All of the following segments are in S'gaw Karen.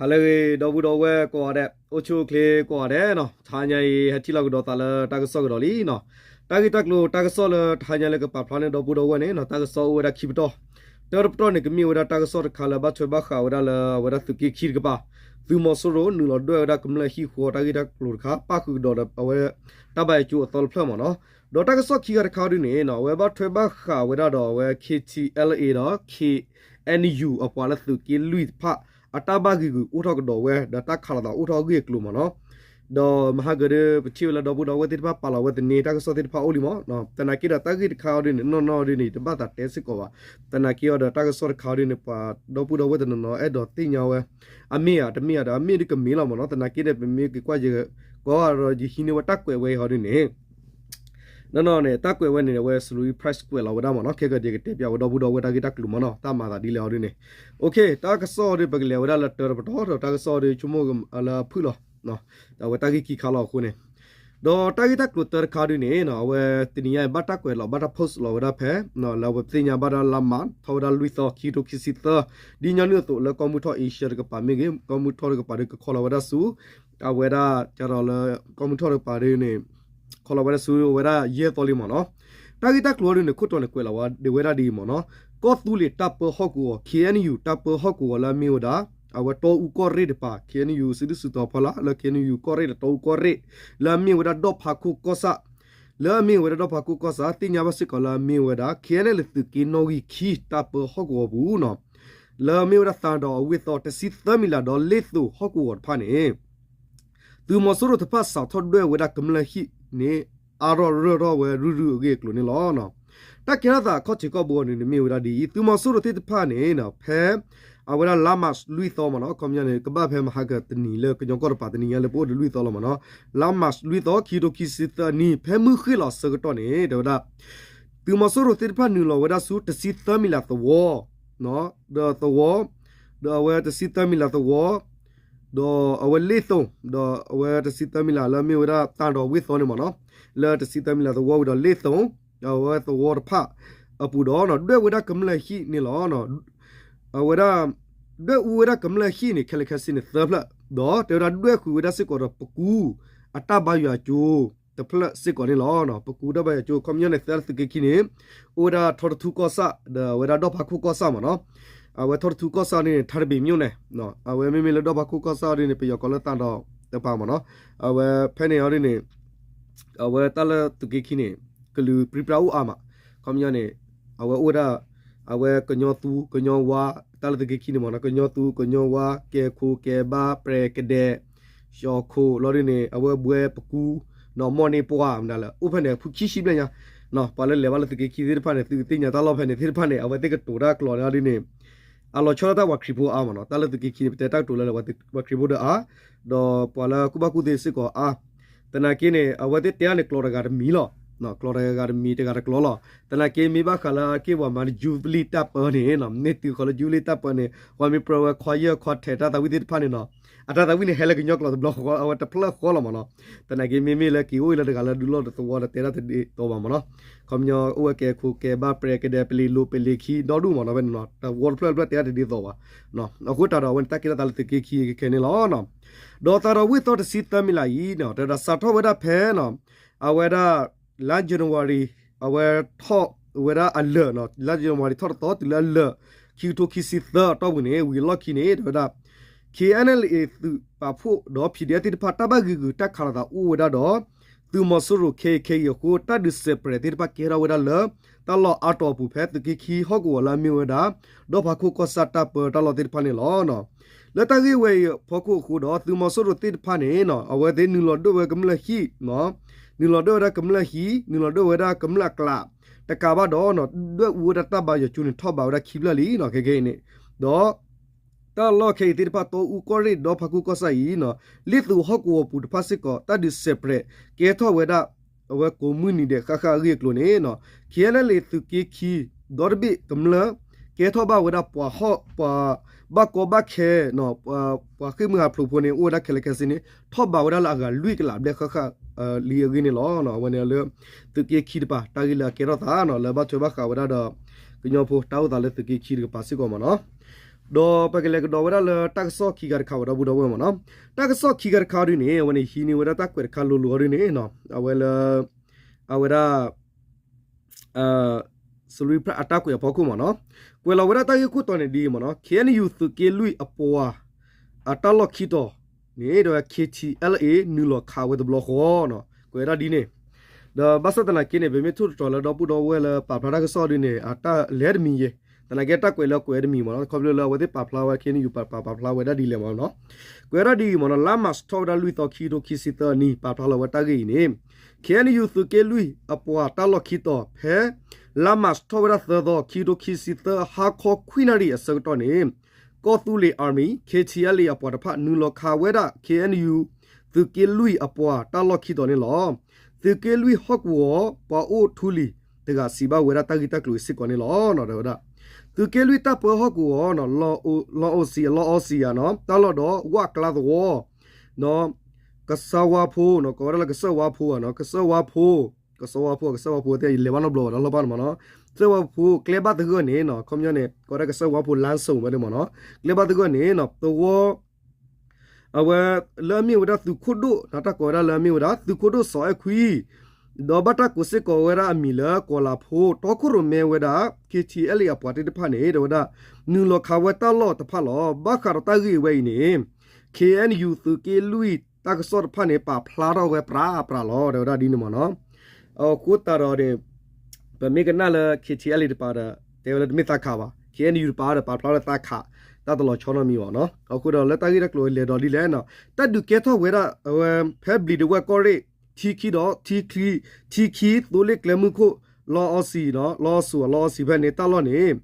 ဟါလၢအဂ့ၤ ဒီပုၢ်ဒီဝဲၢ်ကိးဂၤဒဲး, အိၣ်ဆူၣ်အိၣ်ချ့ကိးဂၤဒဲးနီၤ, တဟါညါအံၤ ဟဲထံၣ်လိာ်ကဒီးသးလၢတၢ်ကစီၣ်ကဒီးလံနီၤ. တၢ်ဂ့ၢ်တၢ်ကျိၤတၢ်ကစီၣ်လၢတဟါညါလၢကပာ်ဖျါန့ၢ်ဒီပုၢ်ဒီဝဲၢ်န့ၣ်နီၤ, တၢ်ကစီၣ်အိၣ်ဝဲဒၣ်ခံပတီၢ်, တၢတပတီၢ်န့ၣ် ကမ့ၢ်ဝဲဒၣ်တၢ်ကစီၣ်တခါလၢဘၣ်ထွဲဘၣ်ဃးဝဲဒၣ်လၢအဝဲဒၣ်သုးက့ခံတကပၤ, သုးမီၤစိရိၤနုာ်လီၤဒွဲၣ်ဝဲဒၣ်ကမျၢၢ်ဟံၣ်ဃီတၢ်ဂ့ၢ်တၢ်ကျိၤတခါ ပၣ်ဃုာ်ကဒီးဒီးအဝဲ တၢ်ဘါယွၤကၠိအသီတဖျၢၣ်မ့ၢ်နီၤ. ဒီးတၢ်ကစီၣ်ခံဂၤတခါဒ်န့ၣ်နီၤ, အဝဲဘၣ်ထွဲဘၣ်ဃးဝဲဒၣ်ဒီးအဝဲ K T L A ဒီး K N U အပှၤလၢသုးက့လွံၢ်တဖၣ် အတၢ်ဘၣ်ဂံာ်ဂုာ်အိၣ်ထီၣ်ကဒီးဝဲ ဒီးတၢ်ခးလိာ်သးအိၣ်ထီၣ်အဂ့ၢ်အကျိၤမ့ၢ်နီၤ. ဒီးမဟါကဒီး ပထံၣ်ဝဲလၢဒီပုၢ်ဒီဝဲၢ်သ့ၣ်တဖၣ်ပာ်လီၤဝဲသန့ တၢ်ကစီၣ်သ့ၣ်တဖၣ်အိၣ်လံမ့ၢ်နီၤ. သနာ်က့ဒီးတၢ်ဂ့ၢ်တခါအီၤဒ်န့ၣ် နီၢ်နီၢ်ဒ်န့ၣ် တဘၣ်သးတဲစ့ၢ်ကီးဘၣ်. သနာ်က့အီၤဒီးတၢ်ကစီၣ်တခါအီၤဒ်န့ၣ် ပှၤဒီပုၢ်ဒီဝဲၢ်တနီၤနီၤအဲၣ်ဒိးသ့ၣ်ညါဝဲ အမ့ၢ်ဧါ တမ့ၢ်ဧါဒီး အမ့ၢ်ဒ်ကမ့ၢ်လီၤမ့ၢ်နီၤ. သနာ်က့န့ၣ် ပမ့ၢ်က့ၤကွၢ်ယဲ ကီးဒီးယဟံးန့ၢ်ဝဲတၢ်ကွဲးဝဲအံၤဟီဒ်န့ၣ် နီၢ်နီၢ်န့ၣ် တၢ်ကွဲးဝဲန့ၣ် အဝဲ Salween Press ကွဲးလီၤဝဲဒၣ်မ့ၢ်နီၤ. ခဲကဒီးယကတဲပျးဝဲဒီပုၢ်ဒီဝဲၢ်တၢ်ဂ့ၢ်တၢ်ကျိၤမ့ၢ်နီၤ, တၢ်မၤသးဒ်လဲၣ်အီၤဒ်န့ၣ်. တၢ်ကစီၣ်အီၤဒ် ပကလဲၤဝဲဒၣ်လၢတၢတပတီၢ်ဒီးတၢ်ကစီၣ်အီၤဒ် ဆိကမိၣ်လၢအဖုၣ်လီၤ အဝဲတၢ်ဂ့ၢ်ခံခါလီၤအဃိန့ၣ်, ဒီးတၢ်ဂ့ၢ်တၢ်ကျိၤတၢတခါဒ်န့ၣ်နီၤ, အဝဲတနံၤညါအံၤ ဘၣ်တၢ်ကွဲးလီၤ ဘၣ်တၢ် post လီၤဝဲဒၣ်ဖဲ လၢအဝဲသ့ၣ်ညါဘၣ်ဒၣ်လါမး ထီၣ်ဝဲဒၣ်လွံၢ်သီ ခံကထိခံဆံသၢ, ဒ်ညီနုၢ်အသိးလၢကီၢ်မုၢ်ထီၣ် Asia တကပၤမ့ၢ်ဂ့ၤ ကီၢ်မုၢ်ထီၣ်တကပၤဒီးကခီလီၤဝဲဒၣ်ဆူ အဝဲဒၣ်ကဒီးလၢ ကီၢ်မုၢ်ထီၣ်တကပၤဒ်န့ၣ် ခီလီၤဝဲဒၣ်ဆူဝဲဒၣ်ယဲၢ်သီလံမ့ၢ်နီၤ. တၢ်ဂ့ၢ်တၢ်ကျိၤအီၤဒ်န့ၣ် ခိၣ်တီန့ၣ်ကွဲးလီၤဝဲဒၣ်ဒ်အံၤမ့ၢ်နီၤ, ကီၢ်သူလ့ၤတၢ်ပၢဟီၣ်ကဝီၤ K N U တၢ်ပၢဟီၣ်ကဝီၤလၢအမ့ၢ်ဝဲဒၣ် အဝဲတီအူကီၢ်ရ့ၣ်တကပၤ K N U စုဒုၣ်စုတီၤဖီလာ်လၢ K N U ကီၢ်ရ့ၣ်ဒီးတီအူကီၢ်ရ့ၣ် လၢအမ့ၢ်ဝဲဒၣ်ဒီၣ်ဖးခိၣ်ကီၢ်ဆၣ် လၢအမ့ၢ်ဝဲဒၣ်ဒီၣ်ဖးခိၣ်ကီၢ်ဆၣ် သ့ၣ်ညါဘၣ်စ့ၢ်ကီးလၢအမ့ၢ်ဝဲဒၣ် K N L A သုးက့နီၣ်ဂံၢ်ခံ တၢ်ပၢဟီၣ်ကဝီၤပူၤနီၤ, လၢအမ့ၢ်ဝဲဒၣ်သးဒီးအဝ့ၢ်သီ တဆံသၢမံၤလးဒီးလ့ၣ်သိၤဟီၣ်ကဝီၤတဖၣ်န့ၣ် သုးမီၤစိရိၤတဖၣ် စးထီၣ်ဒွဲၣ်ဝဲဒၣ်ကမျၢၢ်ဟံၣ်န့ၣ် အါထီၣ်ရၢၢ်ထီၣ်ဝဲရုၢ်ရုၢ်အဂ့ၢ်အကျိၤန့ၣ်လီၤ. တၢ်ကဲထီၣ်သးအခီၣ်ထံးခီၣ်ဘိန့ၣ် မ့ၢ်ဝဲဒၣ်ဒ်အံၤ, သုးမီၤစိရိၤသ့ၣ်တဖၣ်န့ၣ် ဖဲ အဝဲဒၣ်လါမးလွံၢ်သီမ့ၢ်နီၤ, ခီပညီန့ၣ် ကဘၣ်ဖဲမဟါကတနံၤလၢကညီကီၢ်တပၤတနံၤညါလၢပအိၣ်ဒီးလွံၢ်သီလီၤမ့ၢ်နီၤ, လါမးလွံၢ်သီ ခံကထိခံဆံသၢနံၣ် ဖဲမုၢ်ဃ့ၢ်လီၤအဆၢကတီၢ်န့ၣ် တဲဝဲဒၣ် သုးမီၤစိရိၤသ့ၣ်တဖၣ်နုာ်လီၤဝဲဒၣ်ဆူတဆံသၢမံၤလးသဝီ ဒီးသဝီ ဒီးအဝဲတဆံသၢမံၤလးသဝီ ဒီးအဝဲလ့ၣ်သိၤ ဒီးအဝဲတဆံသၢမံၤလးလၢအမ့ၢ်ဝဲဒၣ်သးဒီးဝ့ၢ်သီန့ၣ်မ့ၢ်နီၤ, လၢတဆံသၢမံၤလးသဝီဝံၤဒီးလ့ၣ်သိၤ ဒီးအဝဲသဝီတဖၣ်အပူၤဒီး ဒွဲၣ်ဝဲဒၣ်ကမျၢၢ်ဟံၣ်န့ၣ်လီၤ. အဝဲဒၣ် ဒွဲၣ်အူဝဲဒၣ်ကမျၢၢ်ဟံၣ်န့ၣ် ခဲလၢာ်ခဲဆ့န့ၣ်သၢဖျၢၣ် ဒီးတဲဝဲဒၣ်ဒွဲၣ်ဃုာ်ဝဲဒၣ်စ့ၢ်ကီးဒီးပကူ အတၢ်ဘါယွၤကၠိ တဖျၢၣ်စ့ၢ်ကီးန့ၣ်လီၤ. ပကူတၢ်ဘါယွၤကၠိ ခီပညီန့ၣ် သၢလၢသုးက့ခံန့ၣ် အိၣ်ဝဲဒၣ်ထီတထူကီၢ်ဆၣ် ဒီးအဝဲဒၣ်ဒီၣ်ဖးခိၣ်ကီၢ်ဆၣ်မ့ၢ်နီၤ, အဝဲထီတထူကီၢ်ဆၣ်န့ၣ် ထါတဘ့ၣ်မျိၣ်န့ၣ် အဝဲမ့မ့ၢ်လၢဒီၣ်ဖးခိၣ်ကီၢ်ဆၣ်ဒ်န့ၣ် ပယီၤကိးလၢသးဒီးတပၤမ့ၢ်နီၤ, အဝဲဖဲန့ၣ်အီၤဒ်န့ၣ် အဝဲတၢ်လၢသုးက့ခံန့ၣ် ကလုာ်ပြံပြါအိၣ်အါမး, ခီပညီန့ၣ် အဝဲအိၣ်ဝဲဒၣ် အဝဲကညီသူ ကညီဝါ တၢ်လၢသုးက့ခံန့ၣ်မ့ၢ်နီၤ, ကညီသူ ကညီဝါ ကဲခိ ကဲဘါ ပြဲၤ ကဒဲး ၡီၤခိၣ် လီၤဒ်န့ၣ် အဝဲဘှဲ ပကူ နီၢ်မီၢ်န့ၢ်ပှၢ်မတၤလၢ အိၣ်ဖဲန့ၣ် ဖုခံဆံဘျဲၣ်ညါ, ပှၤလၢလဲၤဘၣ်လၢသုးက့ခံသ့ၣ်တဖၣ်န့ၣ် သုကသ့ၣ်ညါတၢ်လီၢ်ဖဲန့ၣ်သ့ၣ်တဖၣ်န့ၣ် အဝဲသ့ၣ်ကတိၤတၢ်ကျိာ်န့ၣ်ဒ်န့ၣ် အလီၤဆီဒၣ်တၢ်ပှၤခရံာ်ဖိအါမ့ၢ်နီၤ, တၢ်လၢသုးက့ခံန့ၣ် ပတဲတၢ်ကတိၤလၢပှၤခရံာ်ဖိဒီးအါ, ဒီးပှၤလၢကူၣ်ဘၣ်ကူၣ်သ့စ့ၢ်ကီးအါ, သနာ်က့န့ၣ် အဝဲသ့ၣ်တဲအါန့ၣ်ကျိာ်တဂၤတမံၤလီၤ, ကျိာ်တဂၤတမံၤတဂၤတကျိာ်လီၤ, သနာ်က့မ့ၢ်ဘၣ်ဃးလၢအက့ၢ်ပှၤမၤ jubilee တၢ်ပၢန့ၣ် မ့ၢ်တုၤဃီၤလၢ jubilee တၢ်ပၢန့ၣ် ပှၤမ့ၢ်ပြၢဝဲခွါယဲၢ်ခွါထဲးတၢ်သးဝံၣ်သ့ၣ်တဖၣ်န့ၣ်နီၤ, အတၢ်သးဝံၣ်န့ၣ်ဟဲလၢကညီကျိာ်တဘျီဃီ အဝဲတဖျၢၣ်ဃီလီၤမ့ၢ်နီၤ, သနာ်က့မ့မ့ၢ်လၢက့ၤအိၣ်လၢတဂၤလၢဒူလီၢ်တသဝီဒီးတဲတၢ်တဒ်သိးဘၣ်မ့ၢ်နီၤ, ခီပညီအိၣ်ဝဲကဲခိ ကဲဘါ ပြဲၤ ကဒဲး ပလံၤလိၤ ပလံၤခံ ဒီဒူၣ်မ့ၢ်နီၤ ဖဲန့ၣ်နီၤ တဝီတဖျၢၣ်တဖျၢၣ်တဲတၢ်တဒ်သိးဘၣ်, အဃိသတးဒီးအဝဲန့ၣ်တၢ်ကဲထီၣ်သးလၢသုးက့ခံခဲခဲန့ၣ်လီၤ. ဒီးသးဒီးဝ့ၢ်သီတဆံသၢမံၤလးအံၤ တဲဝဲဒၣ်စးထီၣ်ဝဲဒၣ်ဖဲ အဝဲဒၣ် လါ January အဝဲထီၣ်ဝဲဒၣ်အလၢာ် လါ January ထီၣ်တသီတုၤလၢအလၢာ် ခံကထိခံဆံသၢအတီၢ်ပူၤန့ၣ် ဝံၤအလီၢ်ခံန့ၣ် တဲဝဲဒၣ် K N L A သုးပာ်ဖှိၣ်ဒီး P D F သ့ၣ်တဖၣ် တၢ်ဘၣ်ဂံာ်ဂူာ်တၢ်ခးလိာ်သးအိၣ်ဝဲဒၣ်ဒီး သုးမီၤစိရိၤ ခဲအံၤခဲအံၤအဃိ တၢ်ဒုးစဲးပြဲးသ့ၣ်တဖၣ်ကဲထီၣ်ဝဲဒၣ်လၢ တၢ်လီၢ်အါတီၤအပူၤဖဲသုးက့ခံဟီၣ်ကဝီၤလၢအမ့ၢ်ဝဲဒၣ် ဒီၣ်ဖးခိၣ်ကီၢ်ဆၣ်တၢ်ပၢတၢ်လီၢ်သ့ၣ်တဖၣ်န့ၣ်လီၤ. လၢတၢ်ဂ့ၢ်ဝဲအံၤအဖီခိၣ်အဃိဒီး သုးမီၤစိရိၤသ့ၣ်တဖၣ်န့ၣ် အဝဲသ့ၣ်နုာ်လီၤဒွဲၣ်ဝဲကမျၢၢ်ဟံၣ် နုာ်လီၤဒွဲၣ်ဝဲဒၣ်ကမျၢၢ်ဟံၣ် နုာ်လီၤဒွဲၣ်ဝဲဒၣ်ကမျၢၢ်အကျး တကးဘၣ်ဒီး ဒွဲၣ်အူဝဲဒၣ်တၢ်ဘါယွၤကၠိန့ၣ် ထီၣ်ဘးဝဲဒၣ်ခံဖျၢၣ်လံ ခဲခဲအံၤန့ၣ် ဒီး တၢ်လီၢ်ခဲအံၤသ့ၣ်တဖၣ် တီအူကီၢ်ရ့ၣ် ဒီဖးခိၣ်ကီၢ်ဆၣ်အံၤ လ့ၣ်သိၤဟီၣ်ကဝီၤပူၤတဖၣ်စ့ၢ်ကီး တၢ်ဒုးစဲးပြဲး ကဲထီၣ်ဝဲဒၣ် အဝဲကိးမုၢ်နံၤဒဲးဃၣ်ဃၣ်အဂ့ၢ်အကျိၤန့ၣ် K N L A သုးက့ခံ ဒီတဘ့ၣ်ကမျၢၢ် ကဲထီၣ်ဘၣ်ဝဲဒၣ်ပှၤဟီၣ် ပှၤဘၣ်ကီဘၣ်ခဲ ပှၤဃ့ၢ်မှံဟးဖျိးဖိန့ၣ် အိၣ်ဝဲဒၣ်ခဲလၢာ်ခဲဆ့န့ၣ် ထီၣ်ဘးဝဲဒၣ်လၢအဂၤလွံၢ်ကလးဘျဲၣ်ဃၣ်ဃၣ်လံအဂ့ၢ်န့ၣ်လီၤ. အဝဲန့ၣ်လၢ သုးက့ခံတပၤ တၢ်ဂ့ၢ်လၢအကဲထီၣ်သး လၢဘၣ်ထွဲဘၣ်ဃးဝဲဒၣ်ဒီး ကညီဖိတၢ်အိၣ်သးလၢသုးက့ခံတကပၤစ့ၢ်ကီးမ့ၢ်နီၤ. ဒီးပကလဲၤကဒီးဝဲဒၣ်လၢတၢ်ကစီၣ်ခံခါတခါဝဲဒီပုၢ်ဒီဝဲၢ်မ့ၢ်နီၤ. တၢ်ကစီၣ်ခံခါတခါဒ်န့ၣ် အဝဲန့ၣ်ဟံးန့ၢ်ဝဲဒၣ်တၢ်ကွဲးတခါလိၤလိၤအီၤဒ်န့ၣ် အဝဲလၢ အဝဲဒၣ် စရံဖရၣ်အတၢ်ကွဲးအဖီခိၣ်မ့ၢ်နီၤ. ကွဲးလီၤဝဲဒၣ်တၢ်ဂ့ၢ်ခိၣ်တီန့ၣ်ဒ်အံၤမ့ၢ်နီၤ, ခ့ၣ်အဲၣ်ယူၣ်သုးက့လွံၢ်အပှၤ အတၢ်လီၢ်ခံတီၤန့ၣ် ဒီး ခ့ၣ်ထံၣ်အဲလ်အ့ နုာ်လီၤခးဝဲတဘျီဃီနီၤ, ကွဲးဒၣ်ဒ်န့ၣ်. ဒီးဘၣ်ဆၣ်သနာ်က့န့ၣ် ပမ့ၢ်ထိၣ်သတြီၤလၢဒီပုၢ်ဒီဝဲၢ်လၢပာ်ဖျါတၢ်ကစီၣ်ဒ်န့ၣ် အတၢ်လဲၤတမံၤယဲၢ်, သနာ်က့တၢ်ကွဲးလၢကွဲးတမံၤမ့ၢ်နီၤ, ခီဖျိလၢအဝဲသ့ၣ်ပာ်ဖျါဝဲ ခ့ၣ်အဲၣ်ယူၣ်ပာ်ဖျါဝဲဒၣ်ဒ်လဲၣ်မ့ၢ်နီၤ. ကွဲးဒၣ်ဒ်အံၤမ့ၢ်နီၤ, လါမၢ်ၡးထီၣ်ဝဲဒၣ်လွံၢ်သီ ခံကထိခံဆံသၢနံၣ် ပာ်ဖျါလီၤဝဲတၢ်ဂ့ၢ်အံၤန့ၣ် ခ့ၣ်အဲၣ်ယူၣ်သုးက့လွံၢ် အပှၤတၢ်လီၢ်ခံတီၤ ဖဲ လါမၢ်ၡးထီၣ်ဝဲဒၣ်သၢသီ ခံကထိခံဆံသၢ ဟါခီခွံနၣ်ရံၣ်အဆၢကတီၢ်န့ၣ် ကီၢ်သူလ့ၤ Army ခ့ၣ်ထံၣ်အဲလ်အ့ အပှၤတဖၣ် နုာ်လီၤခးဝဲဒၣ် ခ့ၣ်အဲၣ်ယူၣ် သုးက့လွံၢ်အပှၤတၢ်လီၢ်ခံတီၤန့ၣ်လီၤ. သုးက့လွံၢ်ဟီၣ်ကဝီၤ ပှၤအိၣ်ထူလံၤတဂၤ စံးဘၣ်ဝဲဒၣ်တၢ်ဂ့ၢ်တၢ်ကျိၤအံၤစ့ၢ်ကီးန့ၣ်လီၤ. တဲဝဲဒၣ် သုးက့လွံၢ်တၢ်ပၢဟီၣ်ကဝီၤ လီအီစံၤ လီအီစံၤဧါနီၤ, တၢ်လီၢ်ဒီးဝၣ်ကျါသဝီ ကစၢဝါဖိနီၤ, ကိးဝဲဒၣ်လၢကစၢၢ်ဝါဖိဧါနီၤ, ကစၢၢ်ဝါဖိ, ကစၢၢ်ဝါဖိ, ကစၢၢ်ဝါဖိ ယလဲၤဘၣ်နီတဘျီဘၣ်ဒီးလီၢ်ဘၣ်န့ၣ်မ့ၢ်နီၤ, ကစၢၢ်ဝါဖိ ကျဲဘၣ်သဂၢၢ်န့ၣ်နီၤ, ခီပညီန့ၣ် ကိးဝဲဒၣ်ကစၢၢ်ဝါဖိ လမ်းဆုံ ဝဲန့ၣ်မ့ၢ်နီၤ, ကျဲဘၣ်သဂၢၢ်န့ၣ်နီၤ သဝီ အဝဲလၢအမ့ၢ်ဝဲဒၣ်သုးခိၣ်ဒိၣ် တၢ်ကိးဝဲဒၣ်လၢအမ့ၢ်ဝဲဒၣ် သုးခိၣ်ဒိၣ်စီၤအဲၣ်ခွံ ဒီးဘၣ်တၢ်ကိးစ့ၢ်ကီးဝဲဒၣ်အမံၤလၢကီၤလၤဖိ တီခိၣ်ရိၣ်မဲဝဲဒၣ် ခ့ၣ်ထံၣ်အဲလ်အ့ အပှၤသ့ၣ်တဖၣ်န့ၣ် တဲဝဲဒၣ် နုာ်လီၤခးဝဲတၢ်လီၢ်တဖၣ်လီၤ. ဘၣ်ဃးဒီးတၢ်ဂ့ၢ်ဝဲအံၤန့ၣ် ခ့ၣ်အဲၣ်ယူၣ်သုးက့လွံၢ်တၢ်ကစီၣ်တဖၣ်န့ၣ် ပာ်ဖျါထီၣ်ဝဲပြးပြးလီၤ တဲဝဲဒၣ်ဒ်န့ၣ်မ့ၢ်နီၤ. အဃိသတးဒီးန့ၣ် ပမ့ၢ်ကနၣ်လၢ ခ့ၣ်ထံၣ်အဲလ်အ့ တပၤဒီး တဲဝဲလၢတမ့ၢ်သးခးဘၣ်, ခ့ၣ်အဲၣ်ယူၣ်တပၤဒီး ပာ်ဖျါလၢသးခး တၢ်တလီၤဆီနီတမံၤဘၣ်နီၤ. အဃိဒီးလၢတၢ်ဂ့ၢ်တၢ်ကျိၤလဲၤဒီးဒ်လဲၣ်နီၤ, တၢ်ဒုးကဲထီၣ်ဝဲဒၣ် အဝဲ ဖဲဘျံးဒဝဲၢ်ကီၢ်ရ့ၣ် ထံခံဒီး ထံခံ သိလ့ၣ်ကျဲမုၢ်ခိၣ် လီအီစံၤ လီအီစံၤ လီအီစံၤဖဲန့ၣ် တၢ်လီၢ်န့ၣ်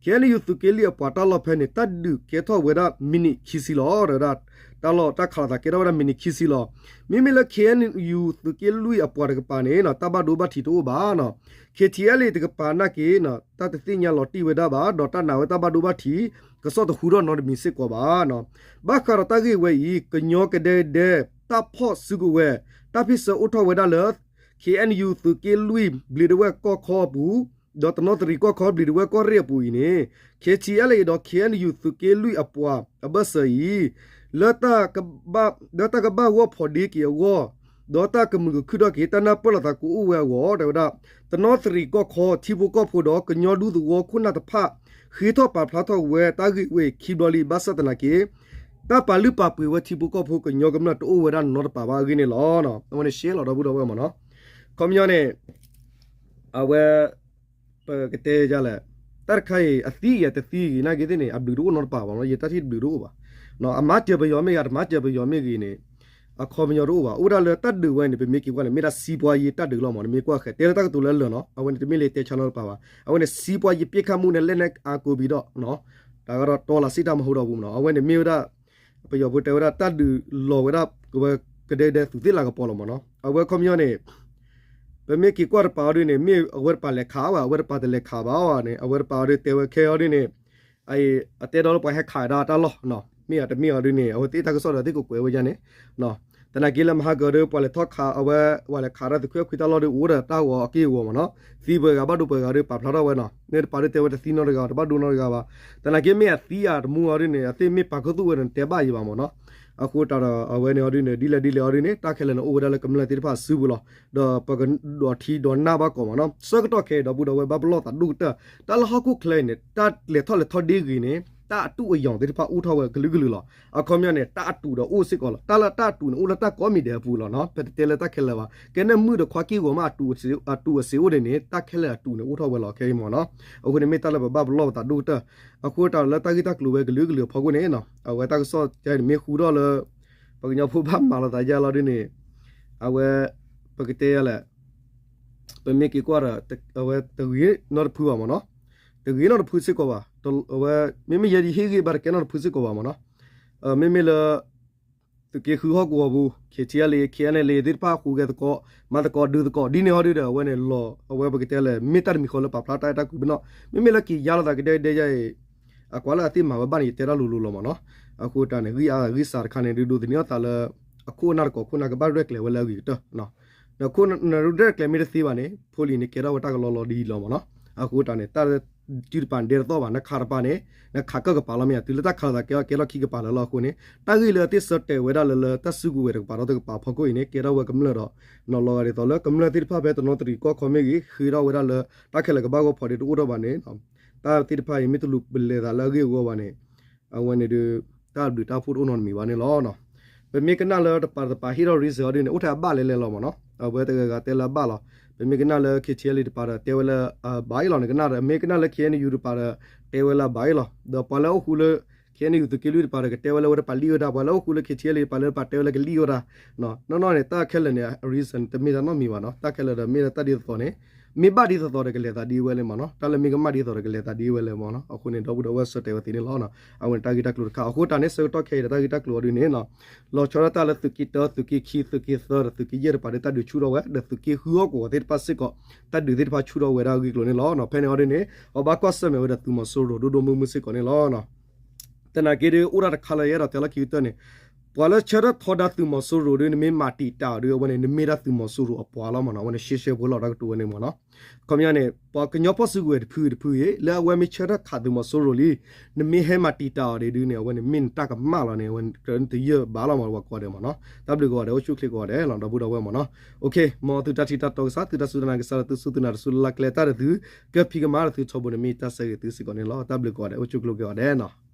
ခ့ၣ်အဲၣ်ယူၣ်သုးက့လွံၢ်အပှၤတၢ်လီၢ်ဖဲန့ၣ် တၢ်ဒုးကဲထီၣ်ဝဲဒၣ် မံးနံးခံဆံလီၤ. တဲဝဲဒၣ် တၢ်လီၢ်တၢ်ခးလိာ်သးကဲထီၣ်ဝဲဒၣ် မံးနံးခံဆံလီၤ. မ့မ့ၢ်လၢ ခ့ၣ်အဲၣ်ယူၣ်သုးက့လွံၢ်အပှၤတကပၤန့ၣ်နီၤ တၢ်ဘၣ်ဒိဘၣ်ထံးတအိၣ်ဘၣ်နီၤ. ခ့ၣ်ထံၣ်အဲလ်အ့ တကပၤနာ်က့ တၢ်တသ့ၣ်ညါလီၤတံၢ်ဝဲဒၣ်ဘၣ်, ဒီးတၢ်နာ်ဝဲတၢ်ဘၣ်ဒိဘၣ်ထံး ကစီၣ်တဟူထီၣ်နီတမံၤစ့ၢ်ကီးဘၣ်နီၤ. ဘၣ်ဃးဒီးတၢ်ဂ့ၢ်ဝဲအံၤ ကညီကဒဲကဒဲ တၢ်ဖီၣ်စုကဝဲၤ တၢ်ဖ့ၣ်ဆၢအိၣ်ထီၣ်ဝဲဒၣ်လၢ ခ့ၣ်အဲၣ်ယူၣ်သုးက့လွံၢ် ဘျံးဒဝဲၢ်ကီၢ်ခီအပူၤ ဒီးတနီသရံၣ်ကီၢ်ခီ ဘျံးဒဝဲၢ်ကီၢ်ရ့ၣ်အပူၤအံၤန့ၣ် ခ့ၣ်ထံၣ်အဲလ်အ့ ဒီး ခ့ၣ်အဲၣ်ယူၣ်သုးက့လွံၢ်အပှၤအဘၢၣ်စၢၤအံၤ လၢတၢ်ကဘၣ် လၢတၢ်ကဘၣ်ဂီၢ်ဖီၣ်ဒ့က့ၤအဂီၢ် ဒီးတၢ်ကမုာ်ကခုၣ်ထီၣ်က့ၤ တၢ်နၢ်ပၢၢ်လိာ်သးကအိၣ်ဝဲအဂီၢ် တဲဝဲဒၣ် တနီသရံၣ်ကီၢ်ခီ ထံဖိကီၢ်ဖိဒီးကညီဒူသဝီခိၣ်နၢ်တဖၣ် ဃ့ထီၣ်ပာ်ဖျါထီၣ်ဝဲတၢ်ဂ့ၢ်ဝဲအံၤခံဘျီလံ ဘၣ်ဆၣ်သနာ်က့ တၢ်ပာ်လုၢ်ပာ်ပှ့ၤဝဲထံဖိကီၢ်ဖိကညီကမျၢၢ်တအိၣ်ဝဲဒၣ်နီတပၤဘၣ်အဂ့ၢ်န့ၣ်လီၤ. အဝဲန့ၣ်ရှဲလီၤဒီပုၢ်ဒီဝဲၢ်မ့ၢ်နီၤ. ခီပညီန့ၣ် အဝဲ ပကတဲယလဲၣ်, တၢ်တခါအံၤ အသံအံၤအတသံဂ့ၤနာ်က့သ့ၣ်န့ၣ် အဘျုးတအိၣ်နီတပၤဘၣ်မ့ၢ်နီၤ, ယတၢ်ထံၣ်တဘျုးတအိၣ်ဘၣ်. အမၤစၢၤပယီၤမ့ၢ်ဂ့ၤ တမၤစၢၤပယီၤမ့ၢ်ဂ့ၤန့ၣ် အခီပညီတအိၣ်ဘၣ်. အိၣ်ဒၣ်လၢတၢ်ဒုးဝဲန့ၣ် ပမ့ၢ်က့ၤကွၢ်န့ၣ် မ့ၢ်ဒၣ်စံးပှၤယံာ်တၢ်ဒုးလီၤမ့ၢ်နီၤ, မ့ၢ်ကွၢ်ဃဲ တဲလၢတၢ်ကတိၤလၢအလၢာ်နီၤ, အဝဲန့ၣ်တမ့ၢ်လၢတဲဆါနီတပၤဘၣ်. အဝဲန့ၣ်စံးပှၤယံာ်ပစ်ခတ်မှုနဲ့ လက်နက်အားကိုးပြီးတော့ တၢ်ကဒီးတီလၤစံးတၢ်မဟူဒီးပူၤမ့ၢ်နီၤ, အဝဲန့ၣ်မ့ၢ်ဝဲဒၣ် ပယီၤဖိတဲဝဲဒၣ်တၢ်ဒုးလီၤဝဲဒၣ် ကဒဲကဒဲသုးသ့ၣ်လၤကပီၤလီၤမ့ၢ်နီၤ. အဝဲခီပညီန့ၣ် ပမ့ၢ်က့ၤကွၢ်တပၤအီၤဒ်န့ၣ် မ့ၢ်အဝဲတပၤလဲၤခးဘၣ် အဝဲတပၤတလဲၤခးဘၣ်အီၤန့ၣ် အဝဲတပၤအီၤဒ်တဲဝဲခဲအီၤဒ်န့ၣ် အတဲဒီးလၢပှၤဟဲခးဒၣ်တၢ်လီၢ် မ့ၢ်အတမ့ၢ်အီၤဒ်န့ၣ် အဝဲသ့ၣ်တၢ်ကစီၣ်ဒီးသ့ၣ်ကကွဲးဝဲဒ်န့ၣ် သနာ်က့လၢမဟါကၢၤဒီး ပှၤလဲၤထီၣ်ခးအဝဲ ပှၤလဲၤခးတၢ်သုးခွဲးခွံတၢ်လီၢ်ဒီး အိၣ်ဒီးတၢ်ဂီၤအက့ၢ်အဂီၤမ့ၢ်နီၤ, သံပှဲၤဂၤဘၣ်ဒိပှဲၤဂၤဒီး ပာ်ဖျါထီၣ်ဝဲနီၤ, မ့ၢ်တပာ်ဒိတဲဝဲတသံနီတဂၤ တဘၣ်ဒိနီတဂၤဘၣ်. သနာ်က့မ့ၢ်အသံအတမူအီၤဒ်န့ၣ် အသ့ၣ်မ့ၢ်ပာ်ခူသူၣ်ဝဲဒီး နတဲဘၣ်ယံၤဘၣ်မ့ၢ်နီၤ. အဃိတၢ်ဒီး အဝဲန့ၣ်အီၤဒ်န့ၣ် ဒ်လဲၣ်ဒ်လဲၣ်အီၤဒ်န့ၣ် တၢ်ခဲလၢာ်န့ၣ် အိၣ်ဝဲဒၣ်လၢကမျၢၢ်သ့ၣ်တဖၣ်အစုပူၤလီၤ. ဒီးပကဒိးထံဒိးနၢ်ဘၣ်ကီးမ့ၢ်နီၤ. ဆၢကတီၢ်ခဲအံၤဒီပုၢ်ဒီဝဲၢ်ဘၣ်ပလီၢ်သးဒိၣ်ကတၢၢ် တၢ်လၢဟီၣ်ခိၣ်ချၢအံၤန့ၣ် တၢ်လဲၤထီၣ်လဲၤထီၣ်ဒ်ဂ့ၤန့ၣ် တၢ်အတုၢ်အယီၤသ့ၣ်တဖၣ်အိၣ်ထီၣ်ဝဲကလုာ်ကလုာ်လီၤ. အခီပညီန့ၣ် တၢ်အတူးဒီးအိၣ်စ့ၢ်ကီးလီၤ. တၢ်လၢတၢ်အတူးန့ၣ် အိၣ်လၢတၢ်ကိးမံၤဒဲးအပူၤလီၤနီၤ. ပတတဲလၢတၢ်ခဲလၢာ်ဘၣ်. ကဲန့ၣ်မုၣ်ဒီးခွါက့ၢ်ဂီၤမး အတူးအစ့အိၣ်ဒ်န့ၣ် တၢ်ခဲလၢာ်အတူးန့ၣ်အိၣ်ထီၣ်ဝဲလီၤ ခဲအံၤမ့ၢ်နီၤ. အဃိန့ၣ်မ့ၢ်တၢ်လၢပဘၣ်ပလီၢ်ပသးဒိၣ်ကတၢၢ်. အဃိတၢ်လၢတၢ်ဂ့ၢ်တၢ်ကျိၤဝဲကလုာ်ကလုာ်အဖီခိၣ်န့ၣ် အဝဲတၢ်ကစီၣ်တခါအံၤန့ၣ် မ့ၢ်ဃူထီၣ်လၢ ပှၤကညီဖိဘၣ်မၤလိာ်သးယါလီၤဒ်န့ၣ် အဝဲ ပကတဲယါလဲၣ် ပမ့ၢ်က့ၤကွၢ်ဒီး အဝဲတဂ့ၤနီတဖုဘၣ်မ့ၢ်နီၤ, တဂ့ၤနီတဖုစ့ၢ်ကီးဘၣ်. အဝဲ မ့မ့ၢ်ယဲဒ်ဟ့ၣ်ဂံၢ်ဘါတကဲနီတဖုစ့ၢ်ကီးဘၣ်မ့ၢ်နီၤ. မ့မ့ၢ်လၢ သုးက့ဃုဟီၣ်ကဝီၤပူၤ ခ့ၣ်ထံၣ်အဲလ့ ခ့ၣ်အဲလ့ သ့ၣ်တဖၣ်ဟူးဂဲၤသကိး မၤသကိးဒုးသကိး ဒ်န့ၣ်ဟီဒ်ဒီး အဝဲန့ၣ်လီၤ အဝဲပကတဲလဲၣ် မ့ၢ်တၢ်တမံၤဃီလၢပာ်ဖျါတၢ်အဲၣ်တၢ်ကွံပနီၣ် မ့မ့ၢ်လၢက့ၤယါလိာ်သးကဒဲကဒဲယါအံၤ အကွၢ်လၢအသ့ၣ်မၤဝဲဘၣ်န့ၣ် ယတဲတၢ်လိၤလိၤလီၤမ့ၢ်နီၤ. အဃိတၢ်န့ၣ် ဂံၢ်အါဂံၢ်စးတခါန့ၣ် ဒုးဒိးသန့ၤအသးလၢ အခိၣ်အနၢ်တကိးခိၣ်နၢ်ကဘၣ်ရဲၣ်ကျဲၤဝဲလၢအဂ့ၤကတၢၢ် ဒီးခိၣ်နၢ်ရဲၣ်ကျဲၤမ့ၢ်တသ့ဘၣ်န့ၣ် ဖိလံၤန့ၣ်ကဲထီၣ်ဝဲတၢ်ကလီလီၤဒ်အံၤလီၤမ့ၢ်နီၤ. အဃိတၢ်န့ၣ် တၢ် တုၤတပၤနဒဲတသီၣ်ဘၣ် နခးတပၤန့ၣ် နခးကၢၢ်ကပၤလီၤမ့ၢ်ဧါ တုၤလၢတၢ်ခးလိာ်သးကဲထီၣ်ခံကပၤလၢလီၤအဃိန့ၣ် တၢ်ဂ့ၢ်လၢအသ့ၣ်ဆၢတဲာ်ဝဲဒၣ်လၢ လၢတၢ်စုကဝဲၤတကပၤဒီးတကပၤဖီခိၣ်အံၤန့ၣ် ကဲထီၣ်ဝဲကမျၢၢ်ဒီး နီၤလီၤဂာ်ဒ်သိးလၢကမျၢၢ်သ့ၣ်တဖၣ်ဖဲတနီသရံၣ်ကီၢ်ခီမ့ၢ်ဂ့ၤ ဃ့ထီၣ်ဝဲဒၣ်လၢ တၢ်ခဲလၢာ်ကဘၣ်ဂီၢ်ဖီဒ့တအိၣ်ထီၣ်ဘၣ်န့ၣ် တၢ်သ့ၣ်တဖၣ်အံၤမ့ၢ်တလူၤပလဲၤသးလၢအဂ့ၢ်အဂီၢ်ဘၣ်န့ၣ် အဝဲန့ၣ်ဒုး တၢ်ဘျုးတၢ်ဖှိၣ်တအိၣ်နီတမံၤဘၣ်န့ၣ်လီၤ. ပမ့ၢ်ကနၣ်လၢတပၤတပၤဟ့ၣ်ထီၣ် reason အီၤဒ်န့ၣ် အိၣ်ထဲအဘၣ်လဲၤလဲၤလီၤမ့ၢ်နီၤ အဝဲတဂၤဂၤတဲလၢအဘၣ်လီၤ. ပမ့ၢ်ကနၣ်လၢ K T L A တပၤဒီး တဲဝဲလၢအဘၣ်အံၤလီၤ နကနၣ်ဒီး မ့ၢ်ကနၣ်လၢ K N U တပၤဒီး တဲဝဲလၢအဘၣ်အံၤလီၤ. ဒီးပှၤလၢအိၣ်ဃူလၢ K N U သုးက့လွံၢ်တပၤဒီး ကတဲဝဲလၢဝဲတပၤလံၣ်ဝဲဒၣ် ပှၤလၢအိၣ်ဃူလၢ K T L A တပၤလၢတပၤတဲဝဲလၢကလံၣ်ဝဲဒၣ် နီၢ်နီၢ်န့ၣ် တၢ်ခဲလၢာ်န့ၣ် reason တမ့ၢ်တၢ်နီတမံၤဘၣ်နီၤ တၢ်ခဲလၢာ်ဒီးမ့ၢ်ဒၣ်တၢ်ဒ်သိးသိးန့ၣ် မ့ၢ်ဘၣ်ဒ်သိးသိးဒီးကလဲၤသးဒ်ဝဲလဲၣ်မ့ၢ်နီၤ တၢ်လၢမ့ၢ်ကမၣ်ဒ်သိးဒီးကလဲၤသးဒ်ဝဲလဲၣ်မ့ၢ်နီၤ အဃိန့ၣ် ဒီပုၢ်ဒီဝဲၢ်ဆၢတဲာ်ဝဲသ့န့ၣ်လီၤ. အဝဲန့ၣ်တၢ်ဂ့ၢ်တၢ်ကျိၤတခါ အဃိတၢ်န့ၣ် ဆၢကတီၢ်ခဲအံၤဒီးတၢ်ဂ့ၢ်တၢ်ကျိၤအီၤဒ်န့ၣ် လီၤဆီဒၣ်တၢ်လၢသုးက့တၢ သုးက့ခံ သုးက့သၢဒီးသုးက့ယဲၢ်တပၤဒီးတၢ်ဒုးဆူၣ်ထီၣ်ဝဲ ဒီးသုးက့ဃုအီၣ်ကဝီၤသ့ၣ်တဖၣ်စ့ၢ်ကီး တၢ်ဒုးသ့ၣ်တဖၣ်ဆူၣ်ထီၣ်ဝဲဒၣ်အဂ့ၢ်အကျိၤန့ၣ်လီၤ. ဖဲန့ၣ်အီၤဒ်န့ၣ် အဘၣ်ကွၢ်ဆၢၣ်မဲာ်ဝဲဒၣ်သုးမီၤစိရိၤဒိၣ်ဒိၣ်မုၢ်မုၢ်စ့ၢ်ကီးန့ၣ်လီၤ. သနာ်က့ဒ်အိၣ်ဒၣ်တခါလၢယအဲၣ်ဒိးတဲလီၢ်ခံကတၢၢ်န့ၣ် ပှၤလၢဆၢထၢၣ်ထီဒါသုးမီၤစိရိၤဒ် နမ့ၢ်မၤတံာ်တာ်အီၤဒ် အဝဲန့ၣ် နမ့ၢ်ဒၣ်သုးမီၤစိရိၤအပှၤလီၤမ့ၢ်နီၤ အဝဲန့ၣ်ရှဲရှဲဖိလီၤတၢ်ကတိၤဝဲန့ၣ်မ့ၢ်နီၤ ခီပညီန့ၣ် ပှၤကညီဖီၣ်စုကဝဲၤတဖုတဖုအံၤ လၢအဝဲမ့ၢ်ဆၢထၢၣ်ခးသုးမီၤစိရိၤလံ နမ့ၢ်ဟဲမၤတံာ်တာ်အီၤဒ်ဒ်န့ၣ် အဝဲန့ၣ်မ့ၢ်နတၢ်ကမၣ်လီၤန့ၣ် အဝဲတယၢၢ်ဘၣ်လီၤမ့ၢ်ဝဲကိးဂၤဒဲးမ့ၢ်နီၤ တၢ်ဘျုးကိးဂၤဒဲး အိၣ်ဆူၣ်ချ့ကိးဂၤဒဲးလီၤ ဒီပုၢ်ဒီဝဲၢ်မ့ၢ်နီၤ မ်သုတၢ်ထံၣ်တၢ်တီကစၢ် သုတၢ်စူၢ်တၢ်နာ်ကစၢ်ဒီးသုစူၢ်သုနာ်တစူၢ်လၢ်လၢ်ကျဲတၢ်ဒီးသု ကၢၢ်ဖံးကမၤဒီးသုထီဘိန့ၣ်မ့ၢ်တၢ်ဆၢဂ့ၤသုစ့ၢ်ကီးန့ၣ်လီၤ တၢ်ဘျုးကိးဂၤဒဲး အိၣ်ဆူၣ်ချ့ကိးဂၤဒဲးနီၤ